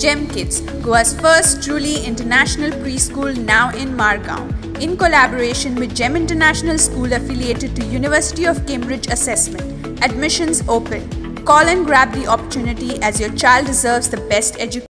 Gem Kids, Goa's first truly international preschool now in Margao, in collaboration with Gem International School affiliated to University of Cambridge Assessment. Admissions open. Call and grab the opportunity as your child deserves the best education.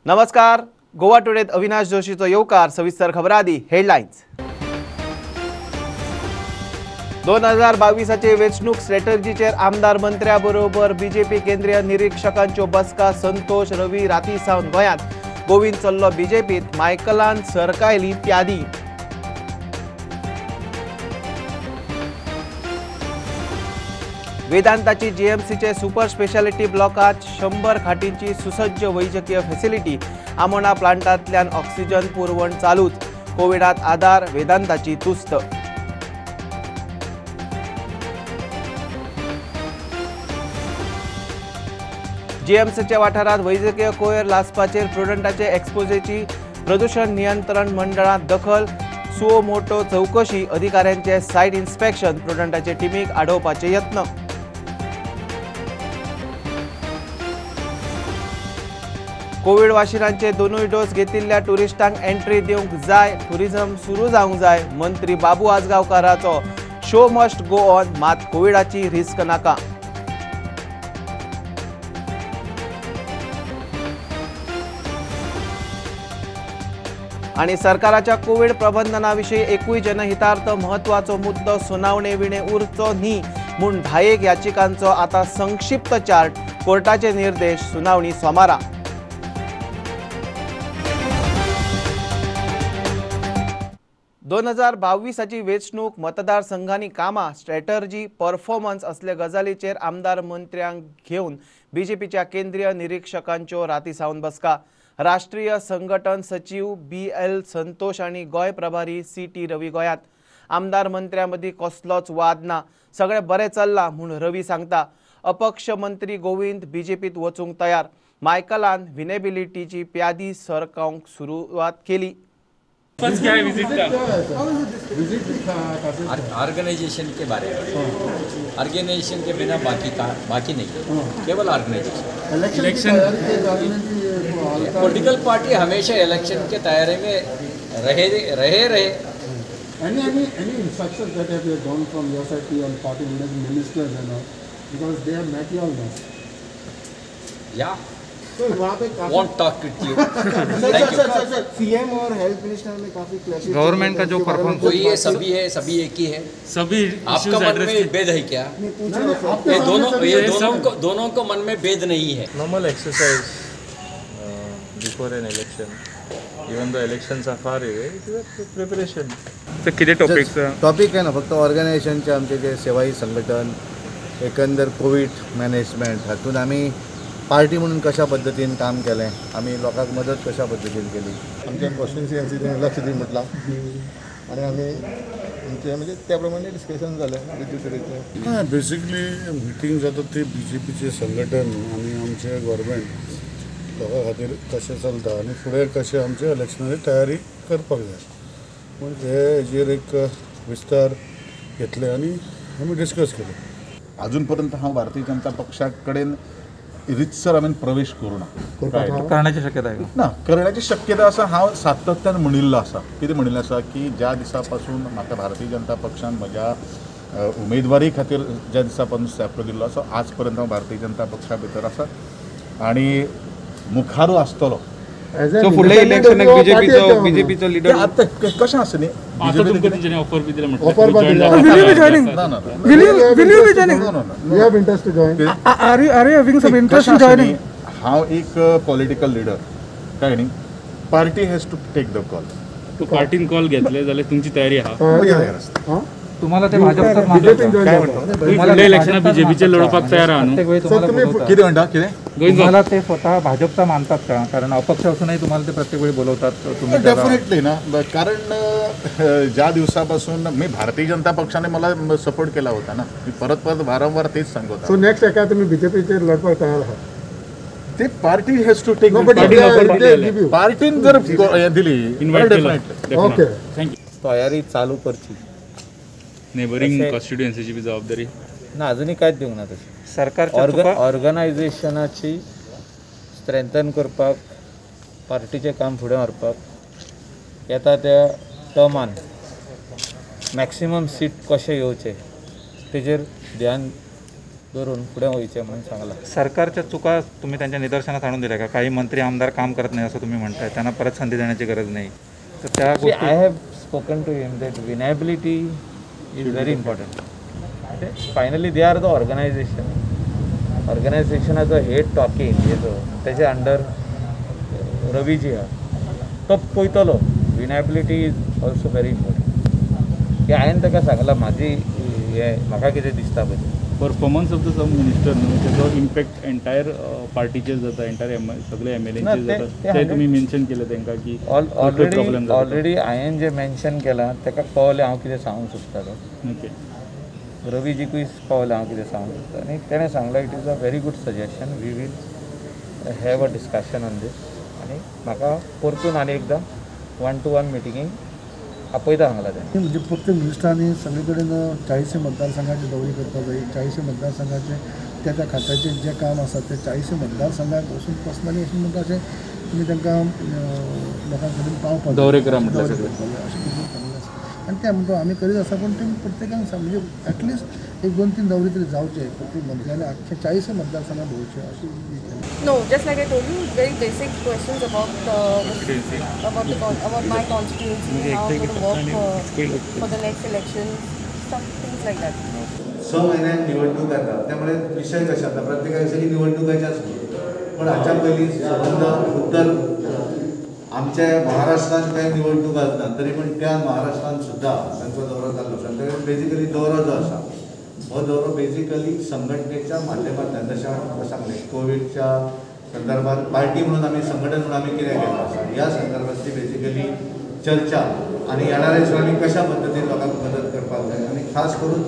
नमस्कार, गोवा टुडेत अविनाश जोशीचो येवकार. सविस्तर खबर आदी headlines. 2022 वेंचणूक स्ट्रॅटर्जीचेर आमदार मंत्र्या बरोबर BJP केंद्रीय निरीक्षकांच्यो बसका. संतोष रवी राती सावन गोंयांत, गोविंद चल्लो बीजेपीत, मायकलान सरकायली प्यादी. वेदांताची जीएमसीचे सुपर स्पेशालिटी ब्लॉकात 100 खाटींची सुसज्ज वैजकीय फॅसिलिटी. आमोणा प्लांटांतल्यान ऑक्सिजन पुरवण चालूच. कोविडात आदार, वेदांताची तुस्त. जीएमसीच्या वाठारात वैजकीय कोयर लासपाचेर प्रुडंटाचे एक्सपोजेची प्रदूषण नियंत्रण मंडळात दखल. सुओ मोटो चौकशी, अधिकाऱ्यांचे सायट इन्स्पेक्शन, प्रुडंटाचे टिमीक आडोवपाचे यत्न. कोविड वाशिनांचे दोनूय डोस घेतिल्ल्या टुरिस्टांक एंट्री दिवंक जाय, टुरिझम सुरू जावंक जाय. मंत्री बाबू आजगांवकाराचो शो मस्ट गो ऑन, मात कोविडाची रिस्क नाका. आणि सरकाराच्या कोविड प्रबंधनाविषयी एकूय जनहितार्थ महत्वाचो मुद्दो सुनावणे विणे उरचो न्ही म्हूण 10 याचिकांचो आता संक्षिप्त चार्ट. कोर्टाचे निर्देश, सुनावणी सोमारा. 2022 वेंचणूक मतदारसंघांनी कामां, स्ट्रॅटर्जी, परफॉर्मन्स असले गजालीचेर आमदार मंत्र्यांक घेवन बीजेपीच्या केंद्रीय निरीक्षकांच्यो राती सावन बसका. राष्ट्रीय संघटन सचीव BL Santosh आनी गोंय प्रभारी CT रवी गोंयांत. आमदार मंत्र्यां मदीं कसलोच वाद ना, सगळें बरें चल्लां म्हूण रवी सांगता. अपक्ष मंत्री गोविंद बीजेपीत वचूंक तयार. मायकलान विनेबिलिटीची प्यादी सरकावंक सुरवात केली. क्या है विजिट का? ऑर्गेनाइजेशन के बारे में, ऑर्गेनाइजेशन के बिना बाकी का बाकी नहीं, केवल ऑर्गेनाइजेशन. इलेक्शन पॉलिटिकल पार्टी हमेशा इलेक्शन के तैयारी में रहे रहे रहे. Any any instructions that have gone from your side to your party leaders, ministers and all, because they have met you all now? Yeah. तो वहाँ pay won't talk with you. Thank you. Sir, CM Aur health minister में काफी clash. Government का जो performance वही है, सभी है, सभी एक ही है. सभी आपका मन में भेद है क्या? ये दोनों को मन में भेद नहीं है. Normal exercise before an election, even the elections are far away, it is a preparation. तर किती टॉपिक्स? टॉपिक आहे ना, फक्त ऑर्गनायझेशनचे आमचे जे सेवाही संघटन, एकंदर कोविड मॅनेजमेंट हातून आमी पार्टी म्हणून कशा पद्दतीन काम केलें, आमी लोकांक मदत कशा पद्दतीन केली. आमच्या कॉन्स्टिट्युएन्सी लक्ष दी म्हटलां आनी आमी आमचें म्हणजे त्या प्रमाणे डिस्कशन जालें विद्युत. हां, बेसिकली मिटींग जाता ती बीजेपीचें संघटन आनी आमचें गव्हर्मेंट लोकां खातीर कशें चलता आनी फुडें कशें आमचें इलेक्शनाची तयारी करपाक जाय म्हूण हे हेजेर एक विस्तार घेतले आनी आमी डिस्कस केलें. अजून पर्यंत हांव भारतीय जनता पक्षा कडेन रितसर हांवें प्रवेश करूं ना. करण्याची शक्यता आहे ना? करण्याची शक्यता आसा. हांव सातत्यान म्हणिल्लो आसा, कितें म्हणिल्लें आसा की ज्या दिसा पासून म्हाका भारतीय जनता पक्षान म्हज्या उमेदवारी खातीर ज्या दिसा पासून स्टेप दिल्लो आसा, आज पर्यंत हांव भारतीय जनता पक्षा भितर आसा आनी मुखारू आसतलो. फुडल्या इलेक्शनाक बीजेपीचो लीडर आतां कशें आसा न्ही, हांव एक पॉलिटिकल लिडर काय न्ही, party has to take the call. पार्टीन कॉल घेतले जाल्यार तुमची तयारी आहा? तुम्हाला ते भाजपचाच मानतात? इलेक्शनाक बीजेपीचे लढोवपाक तयार आहा न्हू? कितें म्हणटा? कितें तुम्हाला ते स्वतः भाजपचा मानतात का? कारण अपक्ष असूनही तुम्हाला ते प्रत्येक वेळी बोलवतात. तुम्ही डेफिनेटली ना, कारण ज्या दिवसापासून मी भारतीय जनता पक्षाने मला सपोर्ट केला होता ना, मी परत परत वारंवार तेच सांगत. सो नेक्स्ट एका तुम्ही बीजेपीचेर लढपाक तयार आहात? ते party has to take. पार्टीन जर दिली डेफिनेटली. Okay, thank you. तयारी चालू करची. नेबरिंग कॉन्स्टिट्युएन्सीची बी जबाबदारी ना अजूनही कांयच दिवंक ना तशें. सरकारच्या ऑर्गनायझेशनाची स्ट्रेंथन करपाक, पार्टीचें काम फुडें व्हरपाक येता त्या टर्मान मॅक्सिमम सीट कशें येवचें तेजेर ध्यान धरून फुडें वयचें म्हणून सांगलां. सरकारच्या चुका तुम्ही त्यांच्या निदर्शनात आणून दिल्या का? काही मंत्री आमदार काम करत नाही असं तुम्ही म्हणताय, त्यांना परत संधी देण्याची गरज नाही, तर त्या गोष्टी I have spoken to him that winnability is very important. Finally they are the organisation. ऑर्गनायझेशनाचो head talking हेजो तेजे अंडर रवी जी आहा तो पळयतलो. Winnability is also very important. की हांवें ताका सांगलां म्हाजी हें म्हाका कितें दिसता पळय performance of the some minister न्हू तेजो इम्पॅक्ट एंटायर पार्टीचेर जाता, एंटायर सगळे एमएलएंचेर जाता. ते तुमी मेन्शन केलें तांकां की ऑलरेडी ऑलरेडी हांवें जें मेन्शन केलां ताका कळलें हांव कितें सांगूंक सोदता तो. ओके, रवीजीकूय कळलें हांव कितें सांगूंक सोदता आनी तेणें सांगलां it is a very good suggestion, we will have a discussion on this. आनी म्हाका परतून आनी एकदां 1 to 1 मिटिंगेक आपयता सांगलां तेणें. म्हणजे प्रत्येक मिनिस्टरांनी सगळे कडेन 40 मतदारसंघाचे दौरे करपाक जाय. 40 मतदारसंघाचे त्या त्या खात्याचें जें काम आसा तें 40 मतदारसंघाक वचून पर्सनली वचून म्हणटा अशें तुमी तांकां लोकां कडेन पावपाक दौरे करा म्हटलें अशें कितें सांगलें आसा. आनी तें म्हणटा आमी करीत आसा, पूण ते प्रत्येकान म्हणजे एटलिस्ट 1 2 3 दौरे तरी जावचे, प्रत्येक मंत्र्यांनी आख्खे 40 मतदारसंघात भोवचे अशें. No, just like I told you, very basic questions about about my constituency, how I'm going to work for the next election, stuff, things like that. 6 महिन्यान निवडणूक येता, त्यामुळे विषय कशे जाता प्रत्येका सगळी निवडणुकाच्याच. पण हाच्या पयलीं संबंद उत्तर आमच्या महाराष्ट्रान कांय निवडणूक आसना तरी पण त्या महाराष्ट्रान सुद्दां तांचो दौरो जाल्लो आसा. बेजिकली दौरो जो आसा हो दौरो बेजिकली संघटनेच्या माध्यमांतल्यान, जशें हांवें तुमकां सांगलें कोविडच्या संदर्भात पार्टी म्हणून आमी संघटन म्हणून आमी कितें केल्लें आसा ह्या संदर्भातली बेजिकली चर्चा आनी येणाऱ्या दिसांनी कशा पद्दतीन लोकांक मदत करपाक जाय आनी खास करून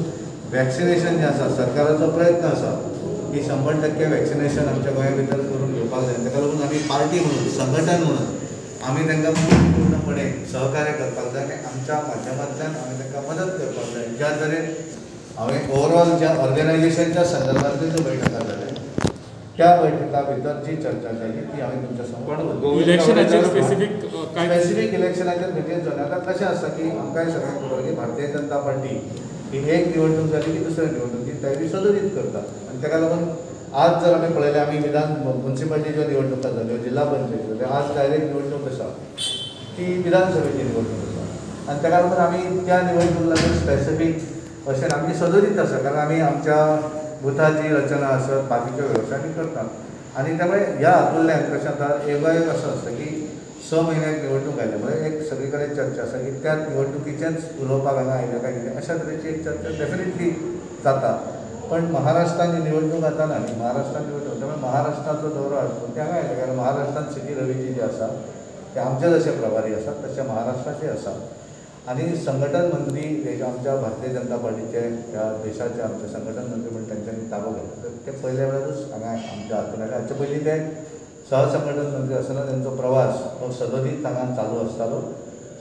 वॅक्सिनेशन जें आसा सरकाराचो प्रयत्न आसा की 100% वॅक्सिनेशन आमच्या गोंया भितर करून घेवपाक जाय. ताका लागून आमी पार्टी म्हणून संघटन म्हणून आमी तांकां पूर्णपणे सहकार्य करपाक जाय आनी आमच्या माध्यमांतल्यान आमी तांकां मदत करपाक जाय. ज्या तरेन हांवें ओवरऑल ज्या ऑर्गनायझेशनच्या संदर्भांतल्यो ज्यो बैठका जाल्या त्या बैठका भितर जी चर्चा जाली ती हांवें तुमच्या समोर. इलेक्शनाचेर स्पेसिफीक स्पेसिफीक इलेक्शनाचेर खंयचेच जालें. आतां कशें आसा की आमकांय सगळ्यांक खबर की भारतीय जनता पार्टी ही एक निवडणूक जाली की दुसऱ्या निवडणुकी तयारी सदोदीत करता आनी ताका लागून आज जर आमी पळयलें आमी विधान म्युनिसिपालिटीच्यो निवडणुका जाल्यो, जिल्हा पंचायती जाल्यो, आज डायरेक्ट निवडणूक आसा ती विधानसभेची निवडणूक आसा आनी ताका लागून आमी त्या निवडणूक लागून स्पेसिफीक अशें आमची सदोदीत आसा, कारण आमी आमच्या बुथाची रचना आसत बाकीच्यो वेवस्था आमी करतात. आनी त्यामुळे ह्या हातूंतल्यान कशें जाता योगायोग असो आसता की 6 म्हयन्याक निवडणूक आयल्या म्हणजे एक सगळे कडेन चर्चा आसा की त्याच निवडणुकीचेंच उलोवपाक हांगा आयल्या काय कितें अशा तरेची एक चर्चा डेफिनेटली जाता. पण महाराष्ट्रान ही निवडणूक आतां ना न्ही, महाराष्ट्रान निवडणूक त्यामुळे महाराष्ट्राचो दौरो आसलो ते हांगा आयले, कारण महाराष्ट्रान सी टी रवीजी जे आसा ते आमचे जशे प्रभारी आसात तशे महाराष्ट्राचे आसा आनी संघटन मंत्री आमच्या भारतीय जनता पार्टीचे ह्या देशाचे आमचे संघटन मंत्री म्हण तांच्यांनी ताबो घेतला. तर ते पयल्या वेळारूच हांगा आमच्या हातून आयले. हाचे पयलीं ते सहसंघटन मंत्री आसतना तांचो प्रवास हो सदोदीत हांगा चालू आसतालो,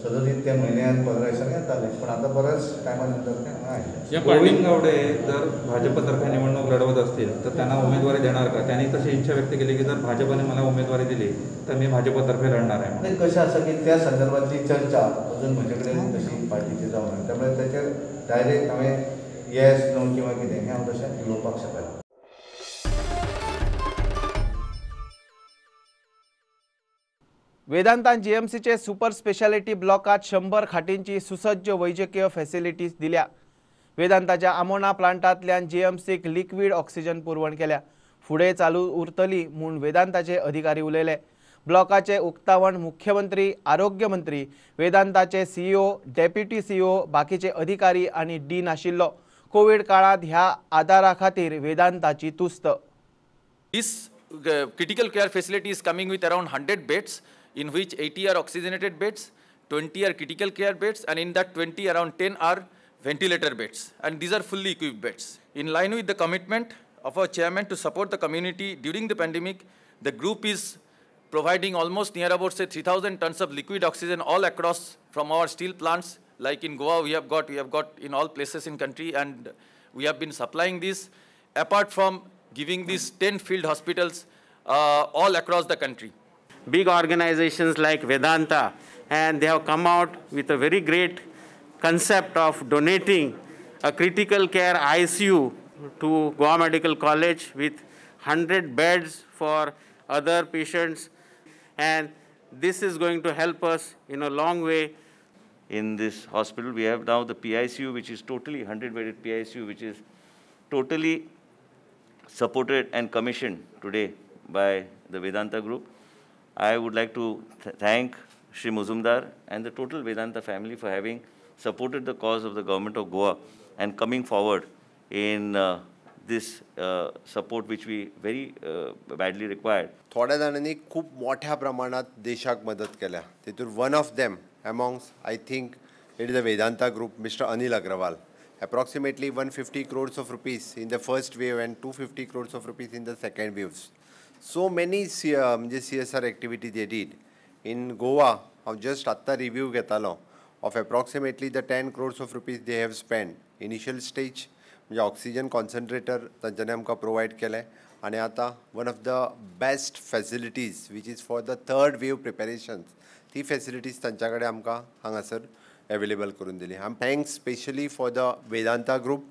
सदोदीत ते म्हयन्यान 15 दिसांनी येताले, पण आतां बऱ्याच टायमा नंतर ते हांगा आयले. गोविंद गावडे जर भाजपतर्फे निवडणूक लढवत असतील तर त्यांना उमेदवारी देणार का? त्यांनी तशी इच्छा व्यक्त केली की जर भाजपने मला उमेदवारी दिली तर मी भाजपतर्फे लढणार आहे. नाही, कशें आसा की त्या संदर्भातली चर्चा अजून म्हजे कडेन तशी पार्टीची जावना, त्यामुळे ताचेर डायरेक्ट हांवें येस नो किंवा कितें हें हांव तशें उलोवपाक शकना. वेदांतान जीएमसीचे सुपर स्पेशालिटी ब्लॉकात 100 खाटींची सुसज्ज वैजकीय फॅसिलिटीज दिल्या. वेदांताच्या आमोणा प्लांटांतल्यान जीएमसीक लिक्विड ऑक्सिजन पुरवण केल्या. फुडें चालू उरतली म्हूण वेदांताचे अधिकारी उलयले. ब्लॉकाचे उक्तावण मुख्यमंत्री, आरोग्य मंत्री, वेदांताचे सीईओ, डेप्युटी सीईओ, बाकीचे अधिकारी आनी डीन आशिल्लो. कोवीड काळांत ह्या आदारा खातीर वेदांताची तुस्त. This critical care facility is coming with around 100 beds, in which 80 are oxygenated beds, 20 are critical care beds, and in that 20 around 10 are ventilator beds, and these are fully equipped beds. In line with the commitment of our chairman to support the community during the pandemic, The group is providing almost near about say 3,000 tons of liquid oxygen all across from our steel plants. Like in Goa, we have got in all places in country, and we have been supplying this, apart from giving these 10 field hospitals all across the country. Big organizations like Vedanta, and they have come out with a very great concept of donating a critical care ICU to Goa Medical College with 100 beds for other patients, and this is going to help us in a long way. In this hospital, we have now the PICU, which is totally 100-bedded PICU, which is totally supported and commissioned today by the Vedanta Group. I would like to thank Shri Muzumdar and the total Vedanta family for having supported the cause of the government of Goa and coming forward in this support which we very badly required. थोड्या जाणांनी खूब मोठ्या प्रमाणात देशाक मदत केल्या, तेतूर one of them amongst I think it is the Vedanta group, Mister Anil Agarwal. Approximately 150 crores of rupees in the first wave and 250 crores of rupees in the second waves. So many म्हणजे CSR activity they did. In Goa, हांव just आत्तां review घेतालो of approximately the 10 crores of rupees they have spent. Initial stage म्हणजे oxygen concentrator तांच्यांनी आमकां provide केलें आनी आतां one of the best facilities which is for the third wave preparations ती फॅसिलिटीज तांच्या कडेन आमकां हांगासर अवेलेबल करून दिली. I am thanks specially for the Vedanta group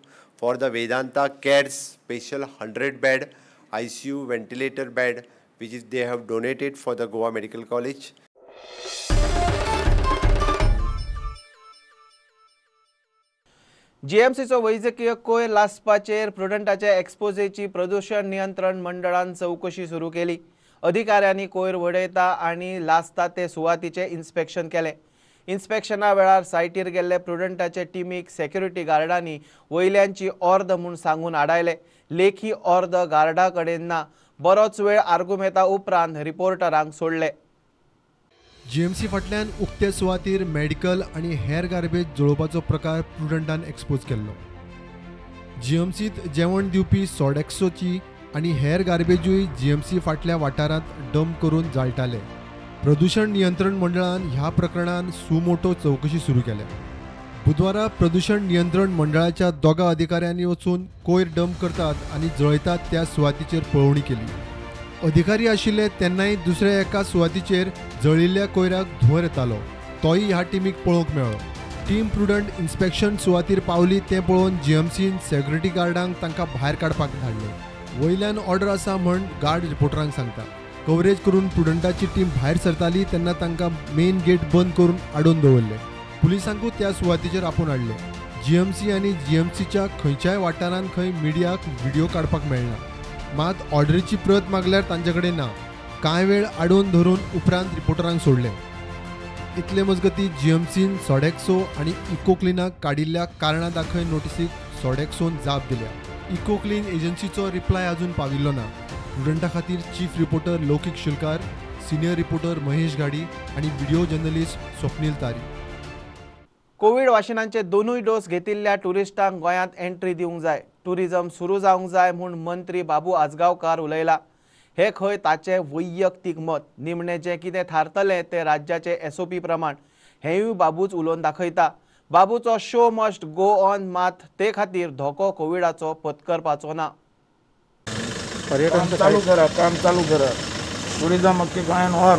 for the Vedanta cares special 100 bed ICU ventilator bed which is they have donated for the Goa Medical College. जीएमसीचो वैजकीय कोयर लासपाचेर प्रुडंटाच्या एक्सपोजेची प्रदूषण नियंत्रण मंडळान चौकशी सुरू केली. अधिकाऱ्यांनी कोयर वडयता आनी लासता ते सुवातीचें इन्स्पेक्शन केलें. इन्स्पेक्शना वेळार सायटीर गेल्ले प्रुडंटाचे टिमीक सेक्युरिटी गार्डांनी वयल्यांची ऑर्द म्हूण सांगून आडायले. लेखी ऑर्द गार्डा कडेन ना. बरोच वेळ आर्गुमेंता उपरांत रिपोर्टरांक सोडले. जीएमसी फाटल्यान उक्ते सुवातीर मेडिकल आनी हेर गार्बेज जळोवपाचो प्रकार प्रुडंटान एक्सपोज केल्लो. जीएमसीत जेवण दिवपी सोडेक्सोची आनी हेर गार्बेजूय जीएमसी फाटल्या वाठारांत डंप करून जाळटाले. प्रदूषण नियंत्रण मंडळान ह्या प्रकरणान सुमोटो चौकशी सुरू केल्या. बुधवारा प्रदूषण नियंत्रण मंडळाच्या दोगा अधिकाऱ्यांनी वचून कोयर डंप करतात आनी जळयतात त्या सुवातीचेर पळोवणी केली. अधिकारी आशिल्ले तेन्नाय दुसऱ्या एका सुवातीचेर जळिल्ल्या कोयराक धुंवर येतालो, तोय ह्या टिमीक पळोवंक मेळ्ळो. टीम प्रुडंट इन्स्पेक्शन सुवातीर पावली तें पळोवन जीएमसीन सेक्युरिटी गार्डांक तांकां भायर काडपाक धाडले. वयल्यान ऑर्डर आसा म्हण गार्ड रिपोर्टरांक सांगता. कवरेज करून प्रुडंटाची टीम भायर सरताली तेन्ना तांकां मेन गेट बंद करून आडोवन दवरले. पुलिसांकूय त्या सुवातीचेर आपोवन हाडले. जीएमसी आनी जीएमसीच्या खंयच्याय वाठारांत खंय मिडियाक व्हिडिओ काडपाक मेळना. मात ऑर्डरीची प्रत मागल्यार तांचे कडेन ना. कांय वेळ आडोवन धरून उपरांत रिपोर्टरांक सोडले. इतले मजगती जीएमसीन सोडेक्सो आनी इकोक्लिनाक काडिल्ल्या कारणां दाखय नोटिसीक सोडेक्सोन जाप दिल्या. इकोक्लीन एजन्सीचो रिप्लाय अजून पाविल्लो ना. प्रुडंटा खातीर chief reporter Laukik Shilkar, senior reporter Mahesh Ghadi आनी video journalist Swapnil Tari. Covid वाशिनांचे दोनूय डोस घेतिल्ल्या टुरिस्टांक गोंयांत एंट्री दिवंक जाय, टुरिझम सुरू जावंक जाय म्हूण मंत्री बाबू आजगांवकार उलयला. हे खंय ताचें वैयक्तीक मत. निमणें जें कितें थारतलें तें राज्याचे एसओपी प्रमाण, हेंयूय बाबूच उलोवन दाखयता. बाबूचो शो मस्ट गो ऑन, मात ते खातीर धोको कोविडाचो पत्करपाचो ना. पर्यटन चालू करा, काम चालू करा, टुरिझम अख्खे गोंयान व्हर.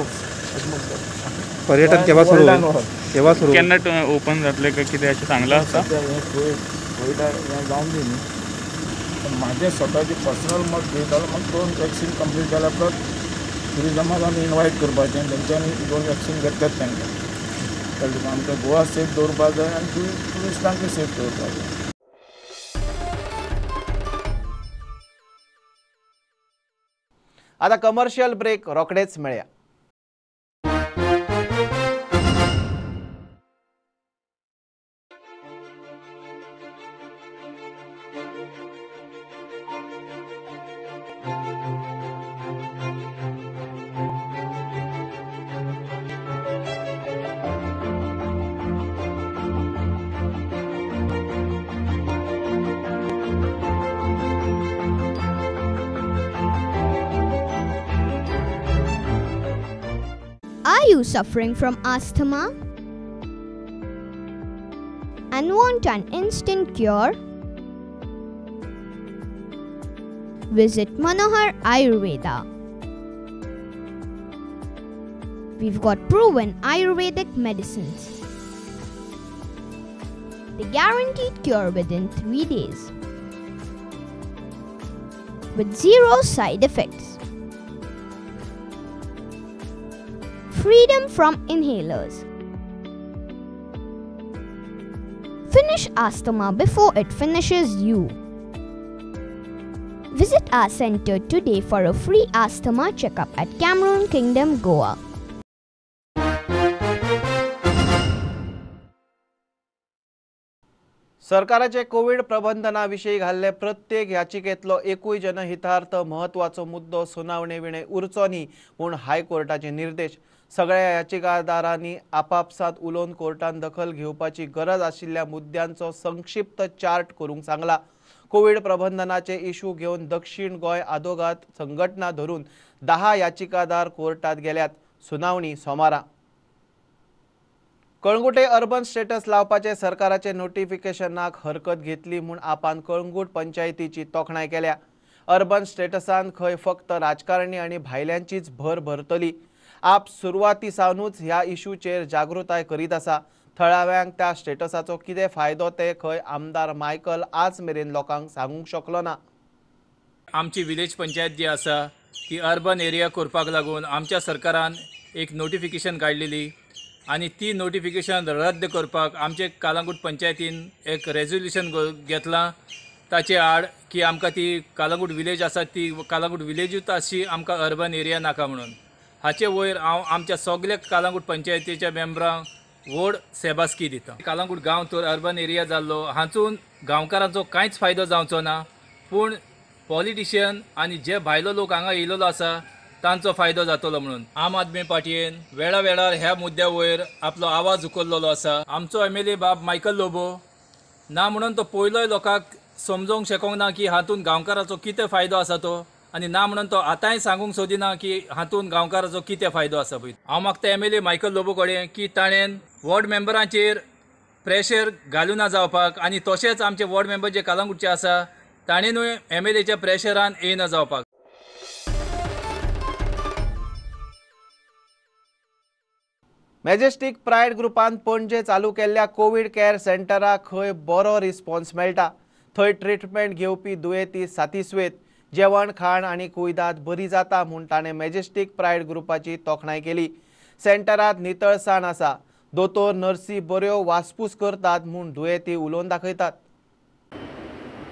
पर्यटन केव्हा सुरू होईल? केव्हा सुरू केन्ना ओपन जातलें काय कितें अशें सांगलां आसा? कोविडा हें जावन दी न्ही, पण म्हाजें स्वताचें पर्सनल मत घेत जाल्यार म्हाका 2 वॅक्सीन कंप्लीट जाल्या उपरांत टुरिजमाक आमी इनवायट करपाचें आनी तेंच्यांनी 2 वॅक्सीन घेतल्यात तांकां. कळ्ळें तुका? आमकां गोवा सेफ दवरपाक जाय आनी ट्युरिस्टांकूय सेफ दवरपाक जाय. आता कमर्शियल ब्रेक रोखडेच मेळया. Are you suffering from asthma and want an instant cure? Visit Manohar Ayurveda. We've got proven Ayurvedic medicines. The guaranteed cure within 3 days with zero side effects. Freedom from inhalers. Finish asthma before it finishes you. Visit our center today for a free asthma checkup at Cameroon Kingdom, Goa. सरकाराचे Covid प्रबंधना विशीं घाल्ले प्रत्येक याचिकेतलो एकूय जनहितार्थ महत्वाचो मुद्दो सुनावणे विणे उरचो न्ही म्हूण हायकोर्टाचे निर्देश. सगळ्या याचिकादारांनी आपापसांत उलोवन कोर्टान दखल घेवपाची गरज आशिल्ल्या मुद्द्यांचो संक्षिप्त चार्ट करूंक सांगला. कोविड प्रबंधनाचे इशू घेवन दक्षिण गोंय आदोगाद संघटना धरून 10 याचिकादार कोर्टात गेल्यात. सुनावणी सोमारा. कळंगूटे अर्बन स्टेटस लावपाचे सरकाराचे नोटिफिकेशनाक हरकत घेतली म्हूण आपान कळंगूट पंचायतीची तोखणाय केल्या. अर्बन स्टेटसान खंय फक्त राजकारणी आनी भायल्यांचीच भर भरतली. आप सुरवाती सावनूच ह्या इशूचेर जागृताय करीत आसा. थळाव्यांक त्या स्टेटसाचो कितें फायदो ते खंय आमदार मायकल आज मेरेन लोकांक सांगूंक शकलो ना. आमची विलेज पंचायत जी आसा ती अर्बन एरिया करपाक लागून आमच्या सरकारान एक नोटिफिकेशन काडलेली आनी ती नोटिफिकेशन रद्द करपाक आमचे कालांगूट पंचायतीन एक रेजोल्युशन घेतलां ताचे आड की आमकां ती कालांगूट विलेज आसा ती कालांगूट विलेजूच आसची, आमकां अर्बन एरिया नाका म्हणून. हाचे वयर हांव आमच्या सगल्या कालांगूट पंचायतीच्या मेंबरांक व्हड सेबासकी दिता. कालांगूट गांव तर अर्बन एरिया जाल्लो हातून गांवकारांचो कांयच फायदो जावचो ना, पूण पॉलिटिशियन आनी जे भायलो लोक हांगा येयलेलो आसा तांचो फायदो जातलो म्हणून आम आदमी पार्टीन वेळा वेळार ह्या मुद्द्या वयर आपलो आवाज उखल्लेलो आसा. आमचो एमएलए बाब मायकल लोबो ना म्हणून तो पयलोय लोकांक समजोंक शकोंक ना की हातून गांवकाराचो कितें फायदो आसा तो, आनी ना म्हणून तो आतांय सांगूंक सोदिना की हातून गांवकाराचो कितें फायदो आसा पळय. हांव मागता एमएलए मायकल लोबो कडेन की ताणें वॉर्ड मेंबरांचेर प्रेशर घालूना जावपाक आनी तशेंच आमचे वॉर्ड मेंबर जे कालांगूटचे आसा ताणेनूय एमएलएच्या प्रेशरान येयना जावपाक. मॅजेस्टीक प्रायड ग्रुपान पणजे चालू केल्ल्या कोवीड केअर सेंटराक खंय बरो रिस्पॉन्स मेळटा. थंय ट्रिटमेंट घेवपी दुयेंती सातिस्वेत, जेवण खाण आनी कुयदाद बरी जाता म्हूण ताणें मॅजेस्टीक प्रायड ग्रुपाची तोखणाय केली. सेंटरांत नितळसाण आसा, दोतोर नर्सी बऱ्यो वासपूस करतात म्हूण दुयेंती उलोवन दाखयतात.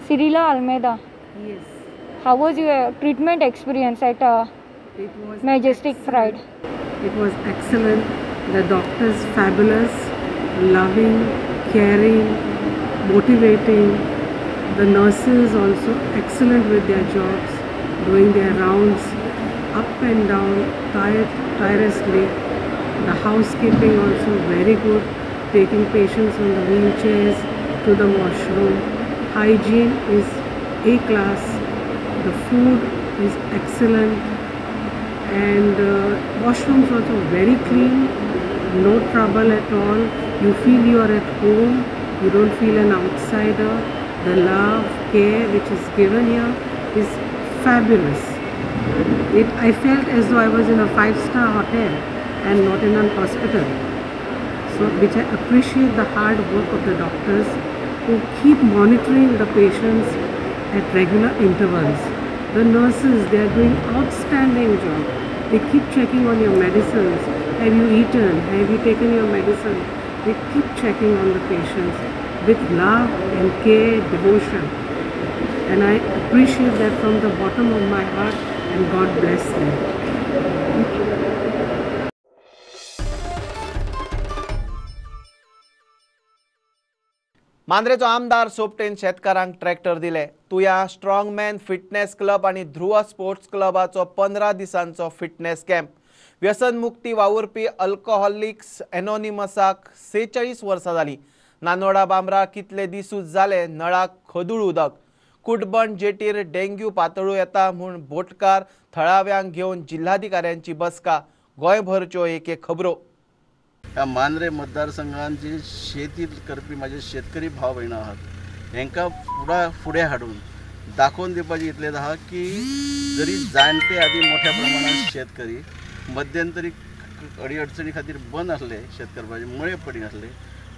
Cyrilla Almeida. Yes. How was your treatment experience at Majestic Pride? It was excellent. The doctors fabulous, loving, caring, motivating. The nurses also excellent with their jobs, doing their rounds up and down tirelessly. The housekeeping also very good, taking patients on the wheelchairs to the washroom. Hygiene is A class. The food is excellent, and washrooms also very clean, no trouble at all. You feel you are at home, you don't feel an outsider. The love, care which is given here is fabulous. I felt as though I was in a 5-star hotel and not in a hospital. So, which I appreciate the hard work of the doctors who keep monitoring the patients at regular intervals. The nurses, they are doing outstanding job. They keep checking on your medicines. Have you eaten? Have you taken your medicine? They keep checking on the patients with love and care, devotion. And I appreciate that from the bottom of my heart, and God bless them. Thank you. मांद्रेचो आमदार सोपटेन शेतकारांक tractor दिले. तुया स्ट्रॉंगमॅन fitness club आनी Dhruv sports क्लबाचो 15 दिसांचो fitness camp. व्यसनमुक्ती वावुरपी alcoholics एनोनिमसाक 46 वर्सां जालीं. नानोडा बांब्रा कितले दिसूच जाले नळाक खदूळ उदक. कुटबण जेटीर डेंग्यू पातळू येता म्हूण बोटकार थळाव्यांक घेवन जिल्हाधिकाऱ्यांची बसका. गोंयभरच्यो एक एक खबरो. ह्या मांद्रे मतदारसंघान जी शेती करपी माझे शेतकरी भाव भयणां आहात हेंकां फुडें हाडून दाखोवन दिवपाचें इतलें आहा की जरी जाणटे आदी मोठ्या प्रमाणात शेतकरी मध्यंतरी अडी अडचणी खातीर बंद आसले, शेत करपाचे मळे पडी आसले,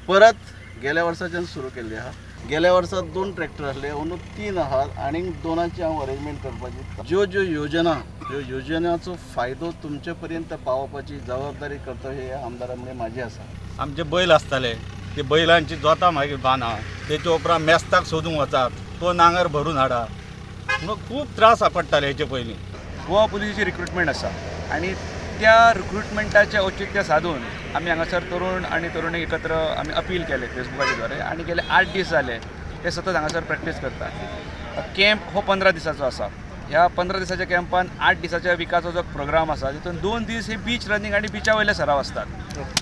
परत गेल्या वर्साच्यान सुरू केल्ले आहा. गेल्या वर्सा 2 ट्रॅक्टर आसले, अंदू 3 आहात आनी 2ची हांव अरेंजमेंट करपाची. ज्यो ज्यो योजना ह्यो योजनाचो फायदो तुमचे पर्यंत पावोवपाची जबाबदारी कर्तव्य हे आमदारा मुळे माझी आसा. आमचे बैल आसताले ते बैलांची जोतां मागीर बांदा, तेचे उपरांत मेस्ताक सोदूंक वचात, तो नांगर भरून हाडा, म्हणून खूब त्रास पडटाले. हेचे पयलीं गोवा पुलिसाची रिक्रुटमेंट आसा आनी त्या रिक्रुटमेंटाचें औचित्य साधून आमी हांगासर तरुण आनी तरुणी एकत्र आमी अपील केलें फेसबुकाचे द्वारे आनी गेले 8 दीस जाले ते सतत हांगासर प्रॅक्टीस करतात. कॅम्प हो 15 दिसाचो आसा. ह्या 15 दिसाच्या कॅम्पान 8 दिसाच्या विकाचो जो प्रोग्राम आसा तितून 2 दीस हे बीच रनिंग आनी बिचा वयले सराव आसतात.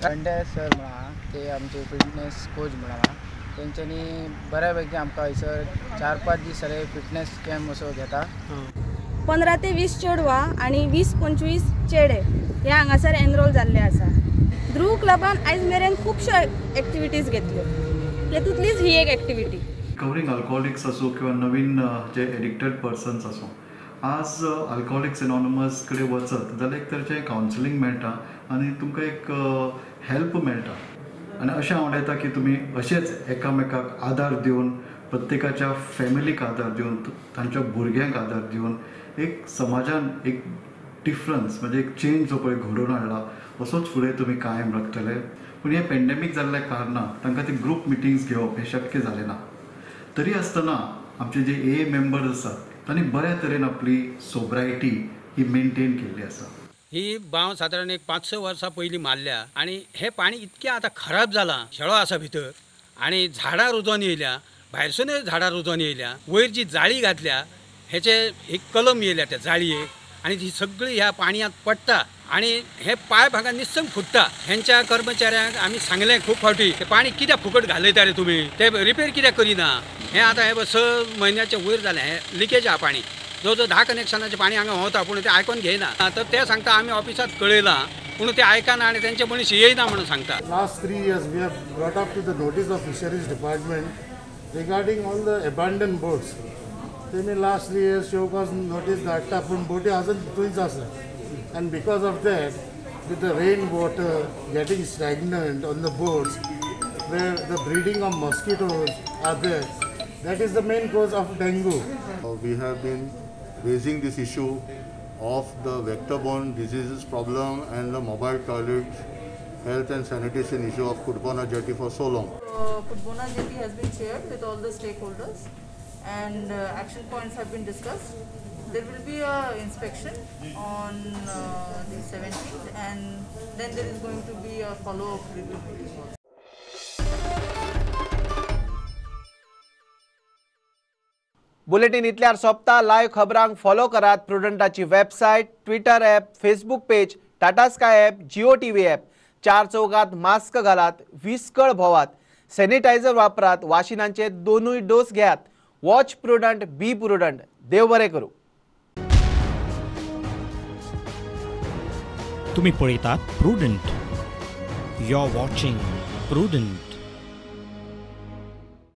पंड्या सर म्हणा ते आमचे फिटनेस कोच म्हणा तेंच्यांनी बऱ्या पैकी आमकां हयसर 4-5 दीस जाले फिटनेस कॅम्प असो घेता. 15 ते 20 चेडवां आनी 20-25 चेडे हे हांगासर एनरोल जाल्ले आसा. ध्रुव क्लबान आयज मेरेन खुबश्यो एक्टिविटीज घेतल्यो, तेतूंतलीच ही एक एक्टिविटी. रिकवरींग अल्कोहोलिक्स आसूं किंवा नवीन जे एडिक्टेड पर्सन्स आसूं, आज अल्कोहोलिक्स एनॉनमस कडेन वचत जाल्यार एक तरेचें कावन्सिलींग मेळटा आनी तुमकां एक हेल्प मेळटा. आनी अशें हांव उलयता की तुमी अशेंच एकामेकाक आदार दिवन, प्रत्येकाच्या फॅमिलीक आदार दिवन, तांच्या भुरग्यांक आदार दिवन एक समाजान एक डिफरन्स म्हणजे एक चेंज जो पळय घडोवन हाडला असोच फुडें तुमी कायम राखतले. पूण हें पेंडेमीक जाल्ल्या कारणान तांकां ती ग्रूप मिटिंग्स घेवप हें शक्य जालें ना. तरी आसतना आमचे जे ए मेंबर्स आसात तांणी बऱ्या तरेन आपली सोब्रायटी ही मेनटेन केल्ली आसा. ही बाव सादारण एक 5-6 वर्सां पयलीं मारल्या आनी हें पाणी इतकें आतां खराब जालां, शेळो आसा भितर आनी झाडां रुजोन येयल्या, भायरसूनय झाडां रुजोन येयल्या, वयर जी जाळी घातल्या हेचे एक कलम येयल्या त्या जाळयेक आनी ती सगळी ह्या पाणयांत पडटा आनी हे पायप हांगा निस्संग फुट्टा. हेंच्या कर्मचाऱ्यांक आमी सांगलें खूब फावटी, ते पाणी कित्याक फुकट घालयता रे तुमी, ते रिपेर कित्याक करिना. हें आतां हें 6 म्हयन्याचे वयर जालें हें लिकेज आहा पाणी, जवळ जवळ 10 कनेक्शनाचें पाणी हांगा व्हांवता पूण ते आयकोन घेयना. तर ते सांगता आमी ऑफिसांत कळयलां पूण ते आयकना आनी तेंचे मनीस येयना म्हणून सांगता. Last 3 years we have brought up to the notice of fisheries department regarding all the abandoned boats. तेमी last 3 years show cause notice धाडटा पूण बोटी अजून थंयच आसा. And because of that with the rain water getting stagnant on the boats where the breeding of mosquitoes are there, that is the main cause of dengue. We have been raising this issue of the vector-borne diseases problem and the mobile toilet health and sanitation issue of Cutbona jetty for so long. Cutbona jetty has been shared with all the stakeholders and action points have been discussed. There will be a inspection on the 17th and then there is going to be a follow-up review meeting also. Bulletin इतल्यार सोंपता. Live खबरांक follow करात प्रुडंटाची website, Twitter app, Facebook page, Tata Sky app, Jio TV app. 4 चौगात mask घालात, विस्कळ भोवात, sanitiser वापरात, वाशिनांचे 2 dose घेयात. Watch prudent, be prudent. देव बरें करूं. तुम्ही पळयतात Prudent. You are watching Prudent.